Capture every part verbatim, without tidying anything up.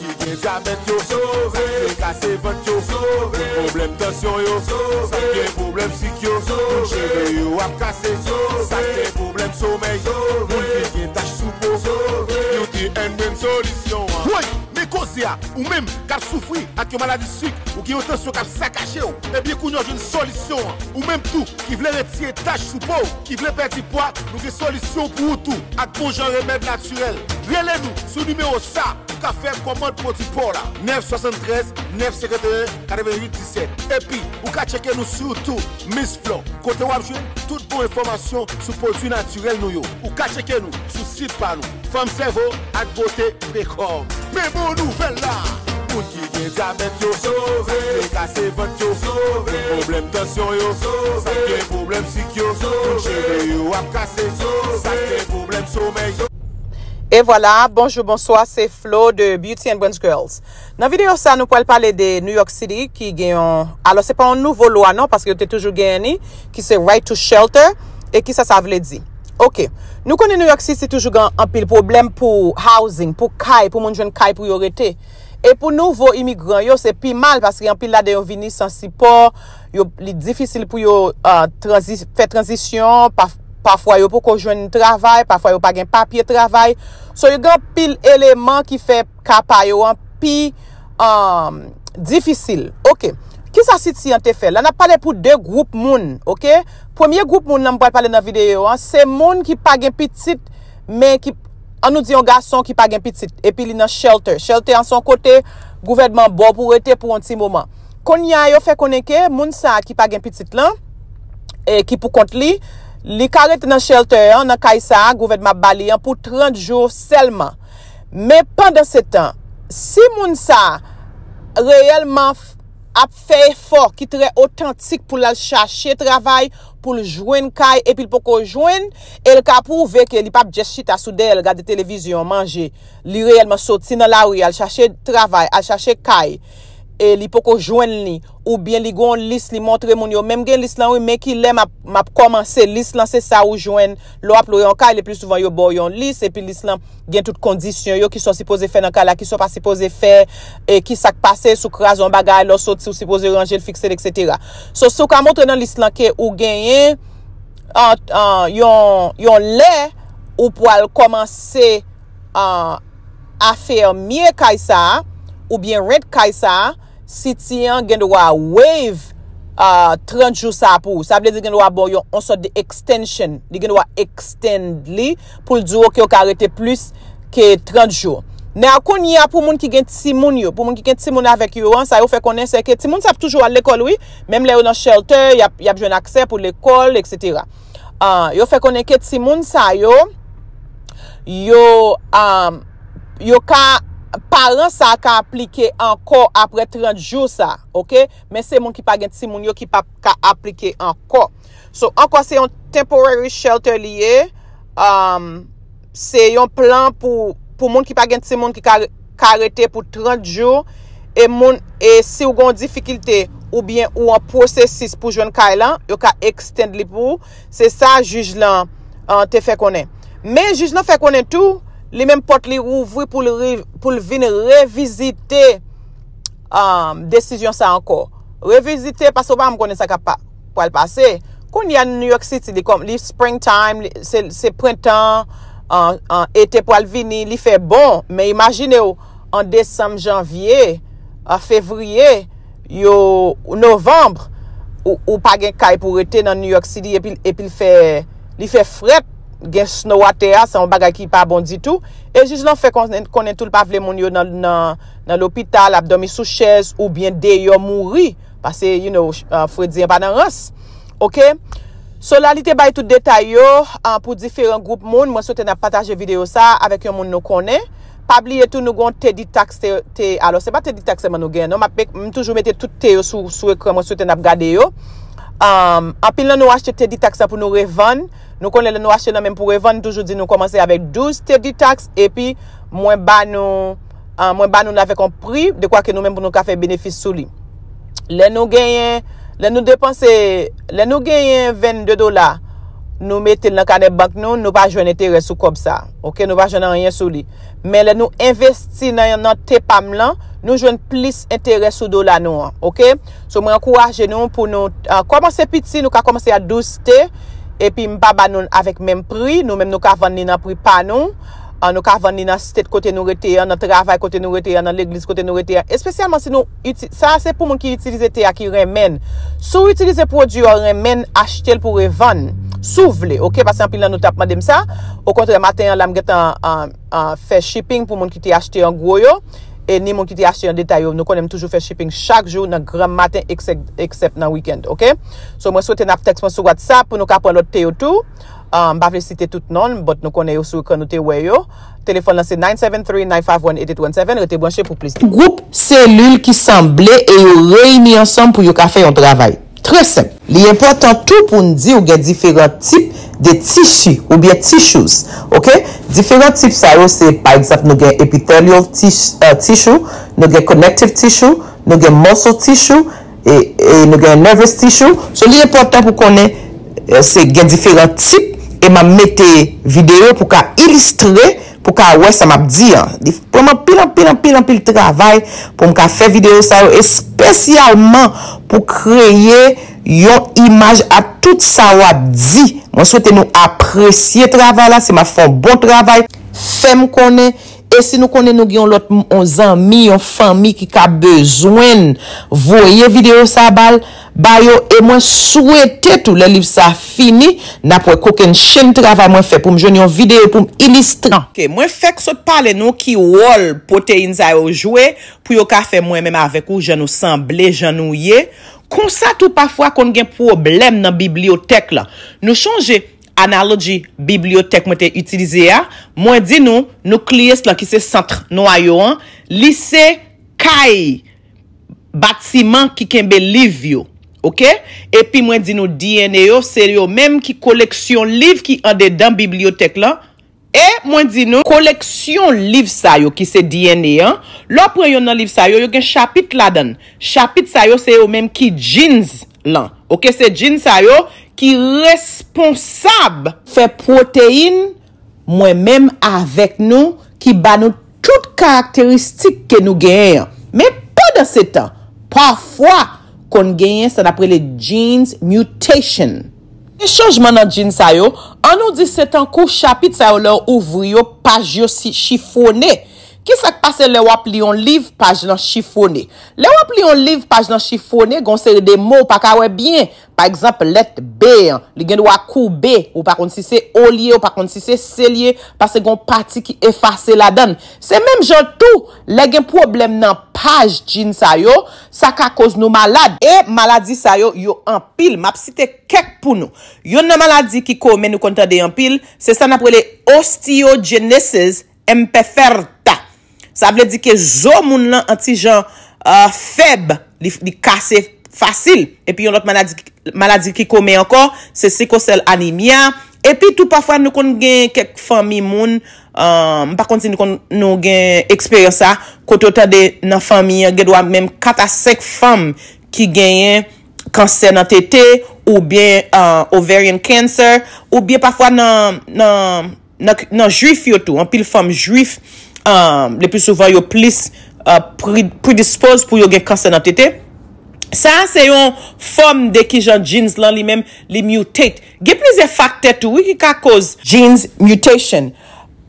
Ki gen dyabèt yo sove, ki kase vant yo sove, pwoblèm tansyon yo sove, ki gen pwoblèm sik yo sove, moun cheve yo ap kase sove, sa ki gen pwoblèm somèy sove, moun ki gen tach sou po sove. Beauty and Brain solisyon an. Woy, men koze a, ou menm k ap soufri ak yon maladi sik, ou gen yon tansyon k ap sakaje w, ebyen kounye a w jwenn solisyon an. Ou menm tou ki vle retire tach sou po w, ki vle pèdi pwa, nou gen solisyon pou ou tou ak bon jan remèd natirèl. Rele nou sou nimewo sa. Ou ka fè kòmand pwodui pa w la, nèf swasanntrèz, nèf senkanteyen, katreventuit disèt. Epi, ou ka tcheke nou sou YouTube, Miss Flo, kote w ap jwenn tout bon enfòmasyon sou pwodui natirèl nou yo. Ou ka tcheke nou sou sit pa nou, Fanm Sèvo ak Bote Prekò. Men bon nouvèl la! Moun ki gen dyabèt yo sove, ki kase vant yo sove, pwoblèm tansyon yo sove, sa ki gen pwoblèm sik yo sove, moun cheve yo ap kase sove, sa ki gen pwoblèm somèy sove. E vwala, bonjou, bonswa, se Flo de Beauty and Brains Girls. Nan videyo sa, nou pral pale de New York City ki gen yon, alò se pa yon nouvo lwa non, paske yo te toujou genyen ni, ki se Right to Shelter, e kisa sa vle di? Oke, nou konnen New York City toujou gen anpil pwoblèm pou housing, pou kay, pou moun jwenn kay pou yo rete. E pou nouvo imigran yo, se pi mal, paske anpil ladan yo vini san sipò, yo, li difisil pou yo uh, transi, fè tranzisyon, pa, pafwa yo poko jwenn travay, pafwa yo pa gen papye travay. So yo gen anpil eleman ki fè ka pa yo an pi um, difisil. Oke. Kisa City an te fè? La n ap pale pou de gwoup moun, oke? Premye gwoup moun nan m pral pale nan videyo an, se moun ki pa gen pitit, men ki, ann nou di yon gason ki pa gen pitit, epi li nan shelter. Shelter an se yon kote gouvènman ba w pou rete pou yon ti moman. Kounye a yo fè konnen ke moun sa a ki pa gen pitit lan, e ki pou kont li, li ka rete nan shelter an, nan kay sa a, gouvènman ap ba li an pou trant jou sèlman. Men pandan se tan, si moun sa a reyèlman ap fè efò ki trè otantik pou l al chache travay, pou l jwenn kay, epi l poko jwenn, e l ka pwouve ke li p ap just chita sou dèyè l gade televizyon, manje. Li reyèlman soti nan lari, al chache travay, al chache kay, e li poko jwenn li, oubyen li gen yon lis, li montre moun yo, men m gen lis lan wi, men kilè m ap, m ap kòmanse, lis lan se sa ou jwenn lè w ap lwe yon kay, le pli souvan yo ba w yon lis, epi lis lan gen tout kondisyon yo, kisa w sipoze fè nan kay la, kisa w pa sipoze fè, e kisa k pase, si w kraze yon bagay, lè w soti, ou sipoze ranje l, fikse l, etsetera. So, si w ka montre nan lis lan ke ou genyen, an, an, yon, yon lè ou pral kòmanse, an, afèmye kay sa a, oubyen rent kay sa a, City an gen dwa waive uh, trant jou sa a pou ou. Sa vle di gen dwa ba w yon, yon sòt de extension. Li gen dwa extend li pou l di w, oke, ou ka rete plis ke trant jou. Now, kounye a, pou moun ki gen timoun yo, pou moun ki gen timoun avèk yo an, sa yo fè konnen se ke timoun sa ap toujou al lekòl, wi. Menm lè yo nan shelter, y ap, y ap jwenn aksè pou lekòl, etsetera. Uh, yo fè konnen ke timoun sa yo, yo, um, yo ka, paran sa ka aplike ankò apre trant jou sa, oke? Men se moun ki pa gen timoun yo ki p ap ka aplike ankò. So, ankò se yon temporary shelter li ye. Um, se yon plan pou, pou moun ki pa gen timoun ki ka, ka rete pou trant jou. E moun, e si w gen yon difikilte oubyen ou an pwosesis pou jwenn kay lan, yo ka extend li pou ou. Se sa jij lan, an, te fè konnen. Men jij lan fè konnen tou, li menm pòt li ouvri pou l ri, pou l vin revizite um, desizyon sa ankò. Revizite, paske w pa janm konnen sa k ap pa, pral pase. Kounye a New York City, li kòm, li springtime, li, se, se prentan, an, an, ete pral vini, li fè bon. Men imajine w, an desanm, janvye, an fevriye, yo, novanm, ou, ou pa gen kay pou rete nan New York City, epi, epi l fè, li fè frèt, gen snow atè a, se yon bagay ki pa bon ditou. E jij lan fè konnen, konnen tou l pa vle moun yo nan, nan, nan lopital, ap dòmi sou chèz, oubyen deyò mouri. Paske, you know, uh, fredi an pa nan rans. Oke? So la, li te bay tout detay yo, uh, pou diferan gwoup moun. Mwen swete n ap pataje videyo sa a avèk yon moun nou konnen. Pa bliye tou, nou gen yon Teddy Tax te, te, alò, se pa Teddy Tax sèlman nou gen, non, m ap, m toujou mete tout te yo sou, sou ekran, mwen swete n ap gade yo. Um, anpil nan nou achte Teddy Tax la pou nou revann. Nou konnen lè nou achte nan menm pou revann, nou toujou di nou kòmanse avèk douz Teddy Tax, epi mwen ba nou, uh, mwen ba nou l avèk yon pri, dekwa ke nou menm pou nou ka fè benefis sou li. Lè nou genyen, lè nou depanse, lè nou genyen vennde dola, nou mete l nan kanè bank nou, nou pa jwenn enterè sou kòb sa. Oke, nou pa jwenn anyen sou li. Men lè nou envesti nan, nan T-Palm lan, nou jwenn plis enterè sou dola nou an. Oke? So, mwen ankouraje nou pou nou, ah, kòmanse piti, nou ka kòmanse a douz T, epi m pa ba nou l avèk menm pri, nou menm nou ka vann li nan pri pa nou. Ah, nou ka vann li nan state kote nou rete an, nan travay kote nou rete an, nan legliz kote nou rete an. Espesyalman si nou iti-, sa se pou moun ki itilize te a ki renmen l. Si w itilize pwodui a w renmen l, achte l pou revann. Si w vle, oke, paske anpil nan nou t ap mande m sa. Okontrè, maten an la m gentan, ah, ah, fè shipping pou moun ki te achte an gwo yo. E ni moun ki te achte an detay yo. Nou konnen m toujou fè shipping chak jou nan granm maten, eksèp, eksèp nan weekend, oke? So, mwen swete n ap tèks mwen sou WhatsApp pou nou ka pran lòt te yo tou. Ah, m pa vle site tout non, but nou konnen yo sou ekran, nou te wè yo. Telefòn nan se nine seven three, nine five one, eight eight one seven. Rete branche pou plis. Gwoup selil ki sanble e yo reyini ansanm pou yo ka fè yon travay. Trè senp. Li enpòtan tou pou n di w gen diferan tip de tisi oubyen tissues. Oke? Diferan tip sa yo se, pa egzanp, nou gen epithelial tis-, eh, tissue, nou gen connective tissue, nou gen muscle tissue, e, e nou gen nervous tissue. So, li enpòtan pou konnen, eh, se gen diferan tip, e m ap mete videyo pou ka ilistre, pou ka wè sa m ap di an. Li pran m anpil, anpil, anpil, anpil travay pou m ka fè videyo sa yo, espesyalman pou kreye yon imaj a tout sa w ap di. Mwen swete nou apresye travay la, si m ap fè yon bon travay, fè m konnen. E si nou konnen nou gen yon lòt m-, yon zanmi, yon fanmi ki ka bezwen voye videyo sa ba l, ba yo, e mwen swete tou lè liv sa fini, n ap wè kokenn chenn travay mwen fè pou m jwenn yon videyo pou m ilistre. Oke, mwen fèk sot pale nou ki wòl pwoteyin sa yo jwe pou yo ka fè mwen menm avèk ou jan nou sanble, jan nou ye. Konsa tou pafwa konn gen pwoblèm nan bibliyotèk lan. Nou chonje analoji bibliyotèk mwen te itilize a, mwen di nou, nucleus lan ki se sant nwayo an, li se kay batiman ki kenbe liv yo. Oke? Epi mwen di nou D N A yo, se yo menm ki koleksyon liv ki andedan bibliyotèk lan. E mwen di nou, koleksyon liv sa yo ki se D N A an, lè w pran yonn nan liv sa yo, yo gen chapit ladan l. Chapit sa yo, se yo menm ki genes lan. Oke, se genes sa yo ki responsab fè pwoteyin mwen menm avèk nou ki ba nou tout karakteristik ke nou genyen an. Men pandansetan, pafwa konn genyen sa n ap rele genes mutation. Gen chanjman nan genes sa yo, annou di se tankou chapit sa yo lè w ouvri yo, paj yo si-, chifone. Kisa k pase lè w ap li yon liv, paj lan chifone? Lè w ap li yon liv, paj lan chifone, gen yon seri de mo w pa ka wè byen. Pa egzanp, lèt B an, li gen dwa koube, ou pa konn si se O l ye, ou pa konn si se C l ye, paske gen yon pati ki efase ladan l. Se menm jan tou, lè gen pwoblèm nan paj genes sa yo, sa ka koz nou malad. E maladi sa yo, yo anpil. M ap site kèk pou nou. Yonn nan maladi ki komen nou konn tande anpil, se sa n ap rele osteogenesis imperfecta. Sa vle di ke zo moun lan an ti jan, ah, fèb, li, li kase fasil. Epi yon lòt maladi, maladi ki komen ankò, se sikosèl anemya. Epi tou pafwa nou konn gen kèk fanmi moun, ah, m pa konn si nou konn, nou gen eksperyans sa, kote w tande nan fanmi an, gen dwa menm kat a senk fanm ki genyen kansè nan tete, oubyen, ah, ovarian cancer, oubyen pafwa nan, nan, nan, nan jwif yo tou, anpil fanm jwif, ah, le pli souvan yo plis, ah, pri-, predispoze pou yo gen kansè nan tete. Sa a se yon fòm de kijan genes lan li menm li mutate. Gen plizyè faktè tou, wi, ki ka koz genes mutation.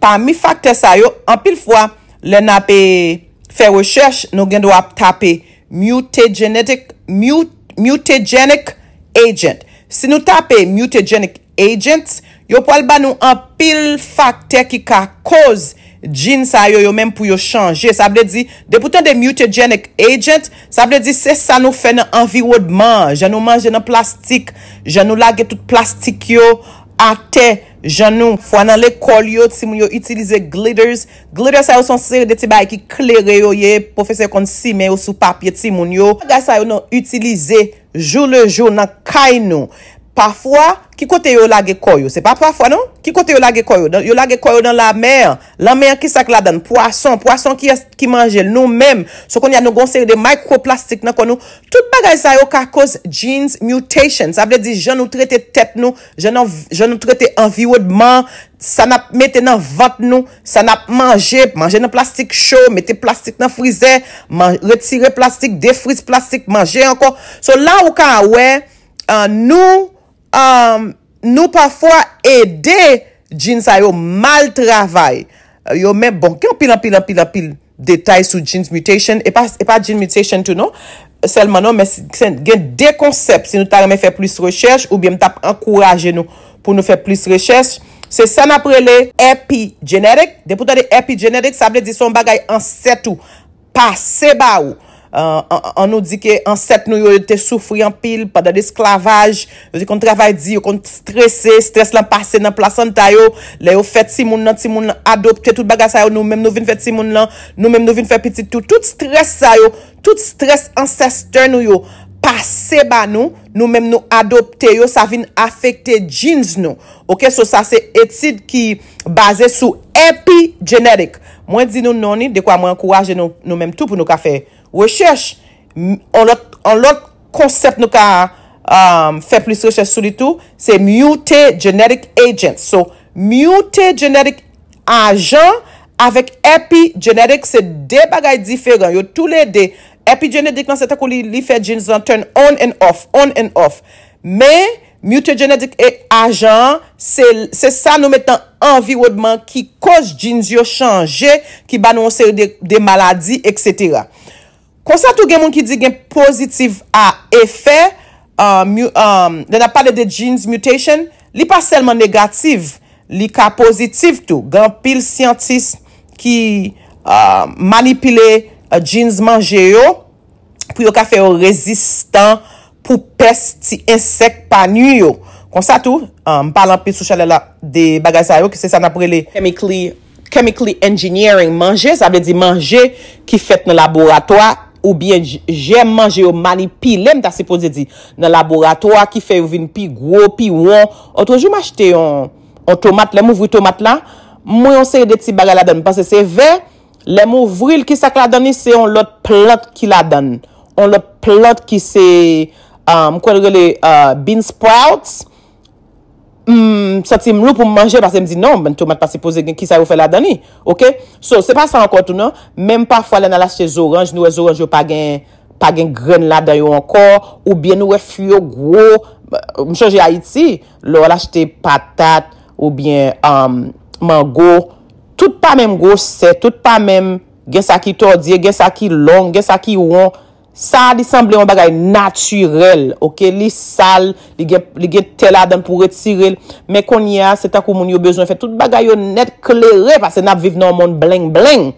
Pami faktè sa yo, anpil fwa, lè n ap, eh, fè rechèch, nou gen dwa ap tape mutagenetic, mut-, mutagenic agent. Si nou tape mutagenic agents, yo pral ba nou anpil faktè ki ka koz genes sa yo, yo menm pou yo chanje. Sa vle di, depi w tande mutagenic agent, sa vle di se sa nou fè nan anviwònman an, jan nou manje nan plastik, jan nou lage tout plastik yo atè, jan nou, fwa nan lekòl yo, timoun yo itilize glitters. Glitter sa yo se yon seri de ti bagay ki klere yo ye, pwofesè konn simen yo sou papye timoun yo. Bagay sa yo nou itilize jou le jou nan kay nou. Pafwa, ki kote yo lage kò yo? Se pa pafwa non. Ki kote yo lage kò yo? Yo lage kò yo nan lanmè an. Lanmè an, kisa k ladan l? Pwason. Pwason, kiyès ki manje l? Nou menm. So kounye a nou gen yon seri de microplastic nan kò nou. Tout bagay sa yo ka koz genes mutation. Sa vle di jan nou trete tèt nou, jan nou, jan nou trete anviwònman, sa n ap mete nan vant nou, sa n ap manje, manje nan plastik cho, mete plastik nan frizè, man, retire plastik, defriz plastik, manje ankò. So la ou ka wè, uh, nou, um, nou pafwa ede genes sa yo mal travay. Yo men bon, gen anpil, anpil, anpil, anpil detay sou genes mutation. E pa, e pa gene mutation tou non. Sèlman non, men gen de konsèp, si nou ta renmen fè plis rechèch, oubyen m t ap ankouraje nou pou nou fè plis rechèch, se sa n ap rele epigenetic. Depi w tande epigenetic, sa vle di se yon bagay ansèt ou pase ba ou. An nou di ke ansèt nou yo te soufri anpil pandan lesklavaj, yo te konn travay di, yo konn strese, strès lan pase nan plasanta yo, lè yo fè timoun nan, timoun nan adopte, tout bagay sa yo, nou menm nou vin fè timoun lan, nou menm nou vin fè pitit tou, tout strès sa yo, tout strès ancestor nou yo pase ba nou, nou menm nou adopte yo, sa vin afekte genes nou. Oke, so sa se etid ki baze sou epigenetic. Mwen di nou non ni, dekwa mwen ankouraje nou, nou menm tou pou nou ka fè rechèch. On lòt, on lòt konsèp nou ka um, fè plis rechèch sou li tou, se mutagenetic agents. So, mutagenetic ajan avèk epigenetic se de bagay diferan. Yo toulede, epigenetic lan se tankou li, li fè genes lan turn on and off, on and off. Men, mutagenetic ajan an, se, se sa nou met nan anviwònman ki koz genes yo chanje, ki ba nou yon seri de, de maladi, etsetera. Konsa tou gen moun ki di gen pozitif a efè, um, um, lè n ap pale de genes mutation, li pa sèlman negatif, li ka pozitif tou. Gen anpil syantis ki uh, manipile uh, genes manje yo pou yo ka fè yo rezistan pou pès ti ensèk pa nwi yo. Konsa tou, uh, m pale anpil sou chanèl la de bagay sa yo, ki se sa n ap rele chemically chemically engineering manje, sa vle di manje ki fèt nan laboratwa, oubyen jèm manje yo manipile, m ta sipoze di, nan laboratwa, ki fè yo vin pi gwo, pi won. Otrejou m achte yon, yon tomat, lè m ouvri tomat la, m wè yon seri de ti bagay ladan l, m panse se vè, lè m ouvri l, kisa k ladan li? Se yon lòt plant ki ladan l. Yon lòt plant ki se, uh, m kwè l rele uh, bean sprouts. M santi m lou pou m manje, paske m di non, men tomat pa sipoze gen, kisa yo fè ladan li. Oke? So, se pa sa ankò tou non. Menm pafwa lè n al achte zoranj, nou wè zoranj yo pa gen, pa gen grenn ladan yo ankò, oubyen nou wè fwi yo gwo. M chonje Ayiti, lè w al achte patat, oubyen um, mango, tout pa menm gwosè, tout pa menm, gen sa ki tòdye, gen sa ki long, gen sa ki won. Sa a li sanble yon bagay natirèl, oke? Li sal, li gen, li gen tè ladan l pou retire l. Men kounye a, se tankou moun yo bezwen fè tout bagay yo nèt klere, paske n ap viv nan yon mond bleng bleng.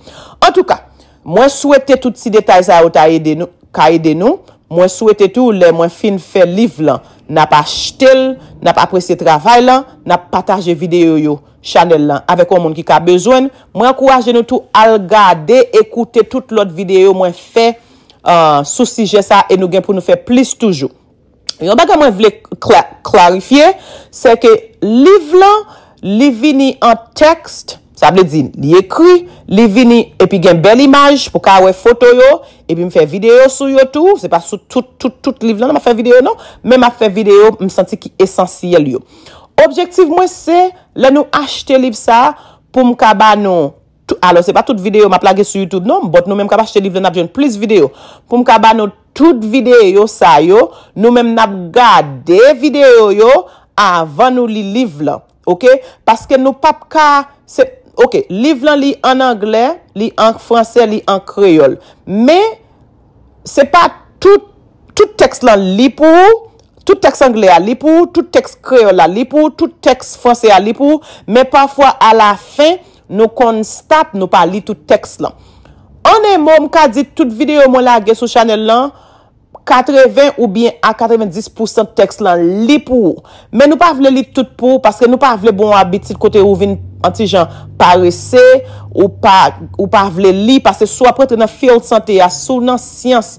Antouka, mwen swete tout ti detay sa yo ta ede nou, ka ede nou. Mwen swete tou, lè mwen fin fè liv lan, n ap achte l, n ap apresye travay lan, n ap pataje videyo yo, chanèl lan, avèk yon moun ki ka bezwen l. Mwen ankouraje nou tou al gade, ekoute tout lòt videyo mwen fè uh, sou sijè sa e nou gen pou nou fè plis toujou. Yon bagay mwen vle kla, klarifye, se ke liv lan, li vini an tèks, sa vle di, li ekri, li vini epi gen bèl imaj pou ka wè foto yo, epi m fè videyo sou yo tou, se pa sou tout, tout, tout liv lan, m ap fè videyo non, men m ap fè videyo, m santi ki esansyèl yo. Objektif mwen se, lè nou achte liv sa, pou m ka ba nou Alò, se pa tout videyo m ap lage sou YouTube non, but nou menm k ap achte liv la, n ap jwenn plis videyo. Pou m ka ba nou tout videyo sa yo, nou menm n ap gade videyo yo avan nou li liv lan, oke? Paske nou p ap ka, se, oke, liv lan li ann anglè, li an fransè, li an kreyòl. Men, se pa tout, tout tèks lan li pou ou, tout tèks anglè a li pou ou, tout tèks kreyòl la li pou ou, tout tèks fransè a li pou ou, men pafwa alafen, nou konn stop, nou pa li tout tèks lan. An en mo, m ka di tout videyo mwen lage sou chanèl lan, katreven oubyen a katrevendis pousan tèks lan li pou ou. Men nou pa vle li tout pou ou, paske nou pa vle ba w abitid kote ou vin an ti jan parese, ou pa, ou pa vle li, paske si w ap rantre nan field sante a, si w nan syans,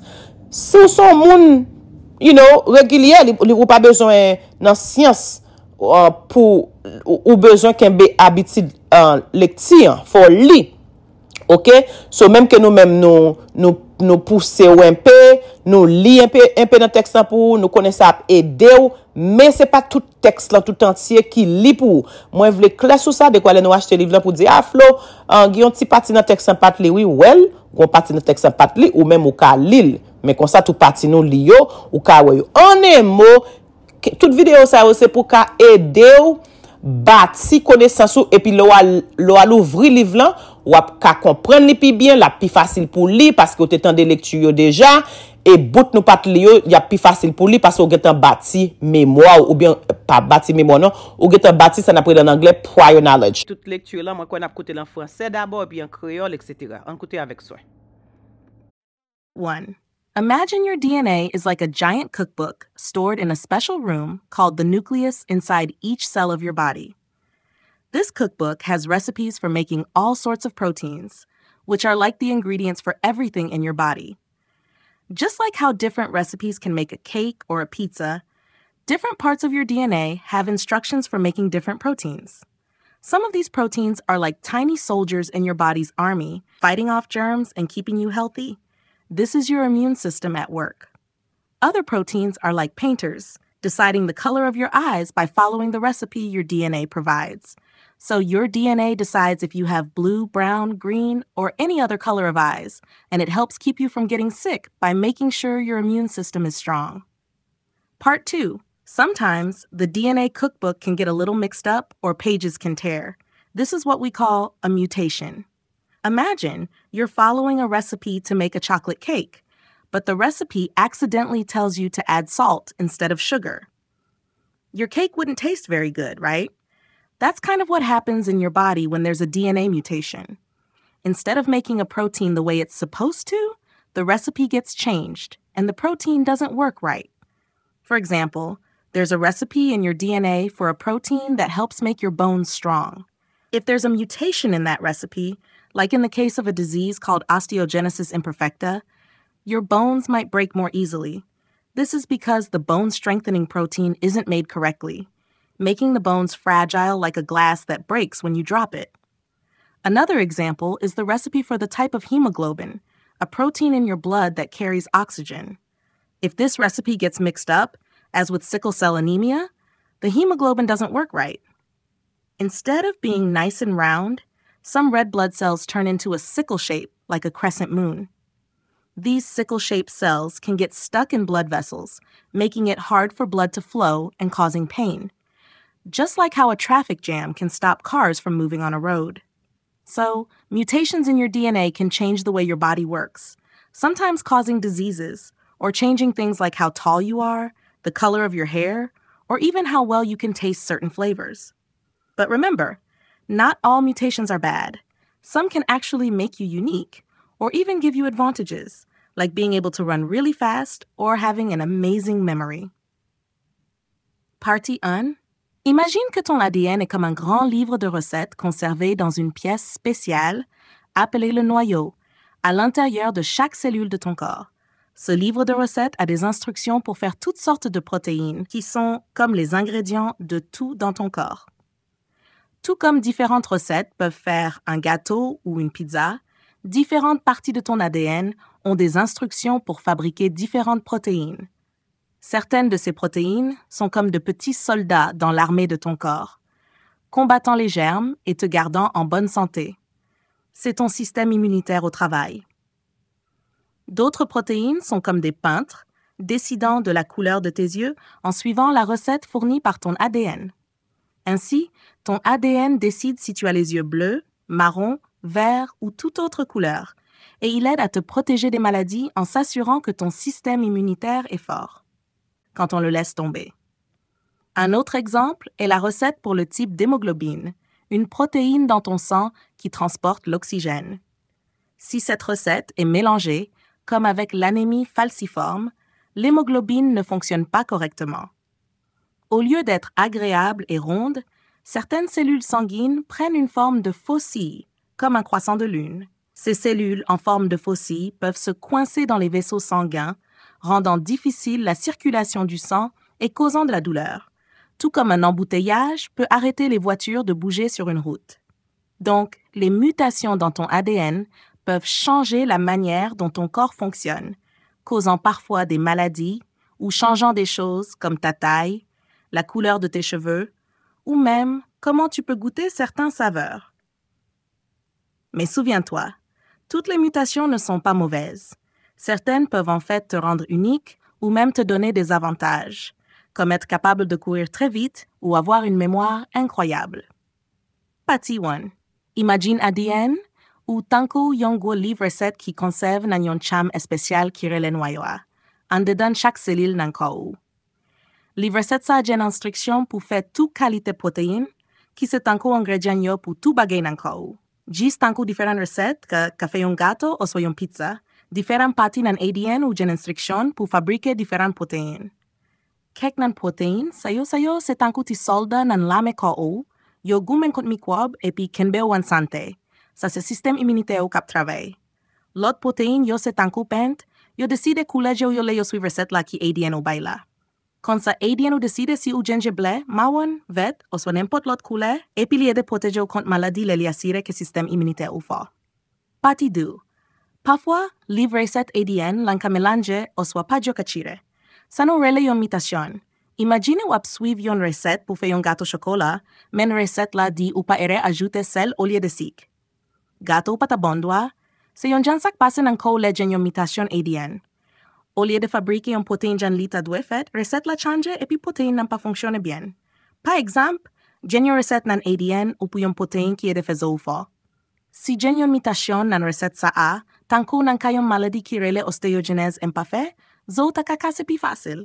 si w se yon moun, you know, regilye, li, li, ou pa bezwen nan syans, uh, pou ou, ou bezwen kenbe abitid, uh, lekti an, fò w li. Oke? So, menm ke nou menm nou, nou, nou pouse w enpe, nou li enpe, enpe nan tèks lan pou ou, nou konnen sa ap ede w, men se pa tout tèks lan tout antye ki li pou ou. Mwen vle klè sou sa, dekwa lè nou achte liv lan pou di, "A Flo, an, gen yon ti pati nan tèks lan pa t li, wi." Well, gen yon pati nan tèks lan pa t li, ou menm ou ka li l. Men konsa, tout pati nou li yo, ou ka wè yo. An en mo, ke-, tout videyo sa yo, se pou ka ede w bati konesans ou, epi lè w al, lè w al ouvri liv lan, w ap ka konprann li pi byen, l ap pi fasil pou li, paske w te tande lekti yo deja, e bout nou pa t li yo, y ap pi fasil pou li, paske w gentan bati memwa w, oubyen pa bati memwa w non, ou gentan bati sa n ap rele an anglè prior knowledge. Tout lekti lan, mwen kwè n ap koute l an fransè dabò, epi an kreyòl, etsetera. Ann koute avèk swen. One. Imagine your D N A is like a giant cookbook stored in a special room called the nucleus inside each cell of your body. This cookbook has recipes for making all sorts of proteins, which are like the ingredients for everything in your body. Just like how different recipes can make a cake or a pizza, different parts of your D N A have instructions for making different proteins. Some of these proteins are like tiny soldiers in your body's army, fighting off germs and keeping you healthy. This is your immune system at work. Other proteins are like painters, deciding the color of your eyes by following the recipe your D N A provides. So your D N A decides if you have blue, brown, green, or any other color of eyes, and it helps keep you from getting sick by making sure your immune system is strong. Part two. Sometimes the D N A cookbook can get a little mixed up or pages can tear. This is what we call a mutation. Imagine you're following a recipe to make a chocolate cake, but the recipe accidentally tells you to add salt instead of sugar. Your cake wouldn't taste very good, right? That's kind of what happens in your body when there's a D N A mutation. Instead of making a protein the way it's supposed to, the recipe gets changed, and the protein doesn't work right. For example, there's a recipe in your D N A for a protein that helps make your bones strong. If there's a mutation in that recipe, like in the case of a disease called osteogenesis imperfecta, your bones might break more easily. This is because the bone strengthening protein isn't made correctly, making the bones fragile like a glass that breaks when you drop it. Another example is the recipe for the type of hemoglobin, a protein in your blood that carries oxygen. If this recipe gets mixed up, as with sickle cell anemia, the hemoglobin doesn't work right. Instead of being nice and round, some red blood cells turn into a sickle shape, like a crescent moon. These sickle shaped cells can get stuck in blood vessels, making it hard for blood to flow and causing pain. Just like how a traffic jam can stop cars from moving on a road. So, mutations in your D N A can change the way your body works, sometimes causing diseases, or changing things like how tall you are, the color of your hair, or even how well you can taste certain flavors. But remember, not all mutations are bad. Some can actually make you unique, or even give you advantages, like being able to run really fast or having an amazing memory. Partie un. Imagine que ton A D N est comme un grand livre de recettes conservé dans une pièce spéciale appelée le noyau, à l'intérieur de chaque cellule de ton corps. Ce livre de recettes a des instructions pour faire toutes sortes de protéines qui sont comme les ingrédients de tout dans ton corps. Tout comme différentes recettes peuvent faire un gâteau ou une pizza, différentes parties de ton A D N ont des instructions pour fabriquer différentes protéines. Certaines de ces protéines sont comme de petits soldats dans l'armée de ton corps, combattant les germes et te gardant en bonne santé. C'est ton système immunitaire au travail. D'autres protéines sont comme des peintres, décidant de la couleur de tes yeux en suivant la recette fournie par ton A D N. Ainsi, ton A D N décide si tu as les yeux bleus, marrons, verts ou toute autre couleur, et il aide à te protéger des maladies en s'assurant que ton système immunitaire est fort quand on le laisse tomber. Un autre exemple est la recette pour le type d'hémoglobine, une protéine dans ton sang qui transporte l'oxygène. Si cette recette est mélangée, comme avec l'anémie falciforme, l'hémoglobine ne fonctionne pas correctement. Au lieu d'être agréable et ronde, certaines cellules sanguines prennent une forme de faucille, comme un croissant de lune. Ces cellules en forme de faucille peuvent se coincer dans les vaisseaux sanguins, rendant difficile la circulation du sang et causant de la douleur. Tout comme un embouteillage peut arrêter les voitures de bouger sur une route. Donc, les mutations dans ton A D N peuvent changer la manière dont ton corps fonctionne, causant parfois des maladies ou changeant des choses comme ta taille, la couleur de tes cheveux ou même comment tu peux goûter certaines saveurs. Mais souviens-toi, toutes les mutations ne sont pas mauvaises. Certaines peuvent en fait te rendre unique ou même te donner des avantages, comme être capable de courir très vite ou avoir une mémoire incroyable. Pati wan. Imajine A D N ou tankou yon gwo liv resèt ki konsève nan yon tchanm espesyal ki rele nwayo a, andedan chak selil nan kò ou. Liv resèt sa a gen enstriksyon pou fè tout kalite pwoteyin, ki se tankou engredyan yo pou tout bagay nan kò ou. Jis tankou diferan resèt ka, ka fè yon gato oswa yon pizza, diferan pati nan A D N ou gen enstriksyon pou fabrike diferan pwoteyin. Kèk nan pwoteyin sa yo, sa yo se tankou ti sòlda nan lame kò ou, yo goumen kont mikwòb epi kenbe w an sante. Sa se sistèm iminitè ou k ap travay. Lòt pwoteyin yo se tankou pent, yo deside koulè je w yo lè yo swiv resèt la ki A D N ou bay la. Konsa A D N ou deside si ou gen je ble, mawon, vèt, oswa nenpòt lòt koulè, epi li ede pwoteje w kont maladi lè li asire ke sistèm iminitè ou fò. Pati de. Pafwa, liv resèt A D N lan ka melanje oswa pa dyo ka chire. Sa nou rele yon mitasyon. Imajine w ap swiv yon resèt pou fè yon gato chokola, men resèt la di ou pa ere ajoute sèl olye de sik. Gato w pa ta bon dwa, se yon jan sa k pase nan kò w lè gen yon mitasyon A D N. Olye de fabrike yon pwoteyin jan li ta dwe fèt, resèt la chanje epi pwoteyin nan pa fonksyone byen. Pa egzanp, gen yon resèt nan A D N ou pou yon pwoteyin ki ede fè zo w fò. Si gen yon mitasyon nan resèt sa a, tankou nan ka yon maladi ki rele osteyojenèz enpafè, zo w ta ka kase pi fasil.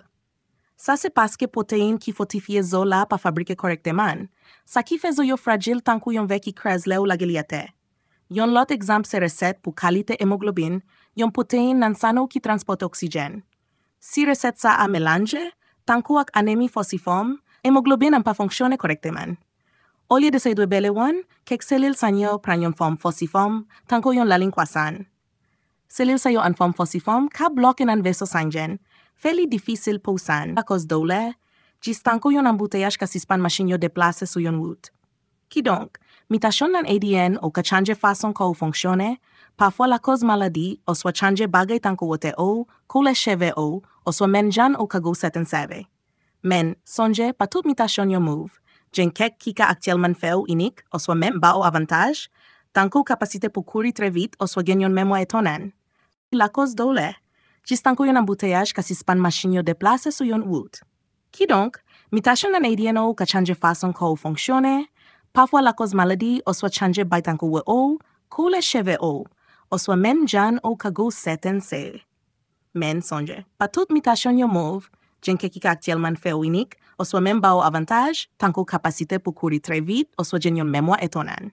Sa se paske pwoteyin ki fòtifye zo la pa fabrike kòrèkteman, sa ki fè zo yo frajil tankou yon vè ki kraze lè ou lage li atè. Yon lòt egzanp se resèt pou kalite emoglobin, yon pwoteyin nan san ou ki transpòte oksijèn. Si resèt sa a melanje, tankou ak anemi fòsifòm, emoglobin an pa fonksyone kòrèkteman. Olye de sa yo dwe bele wan, kèk selil san yo pran yon fòm fòsifòm, tankou yon lalin kwasan. Selil sa yo an fòm fòsifòm ka bloke nan veso sangen, fè li difisil pou san, akòz doulè, jis tankou yon anbouteyaj ka sispann machin yo deplase sou yon wout. Kidonk, mitasyon nan A D N ou ka chanje fason kò ou fonksyone, pafwa lakòz maladi oswa chanje bagay tankou wotè ou, koulè cheve ou, oswa menm jan ou ka gou sèten sève. Men, sonje, pa tout mitasyon yo move. Gen kèk ki ka aktyèlman fè ou inik, oswa menm ba ou avantaj, tankou kapasite pou kouri trè vit oswa gen yon memwa etonan. Lakòz doulè, jis tankou yon anbouteyaj ka sispann machin yo deplase sou yon wout. Kidonk, mitasyon nan A D N ou ka chanje fason kò ou fonksyone, pafwa lakòz maladi oswa chanje bay tankou wotè ou, koulè cheve ou, oswa menm jan ou ka gou sèten sève. Men sonje, pa tout mitasyon yo move, gen kèk ki ka aktyèlman fè ou inik, oswa menm ba ou avantaj, tankou kapasite pou kouri trè vit, oswa gen yon memwa etonan.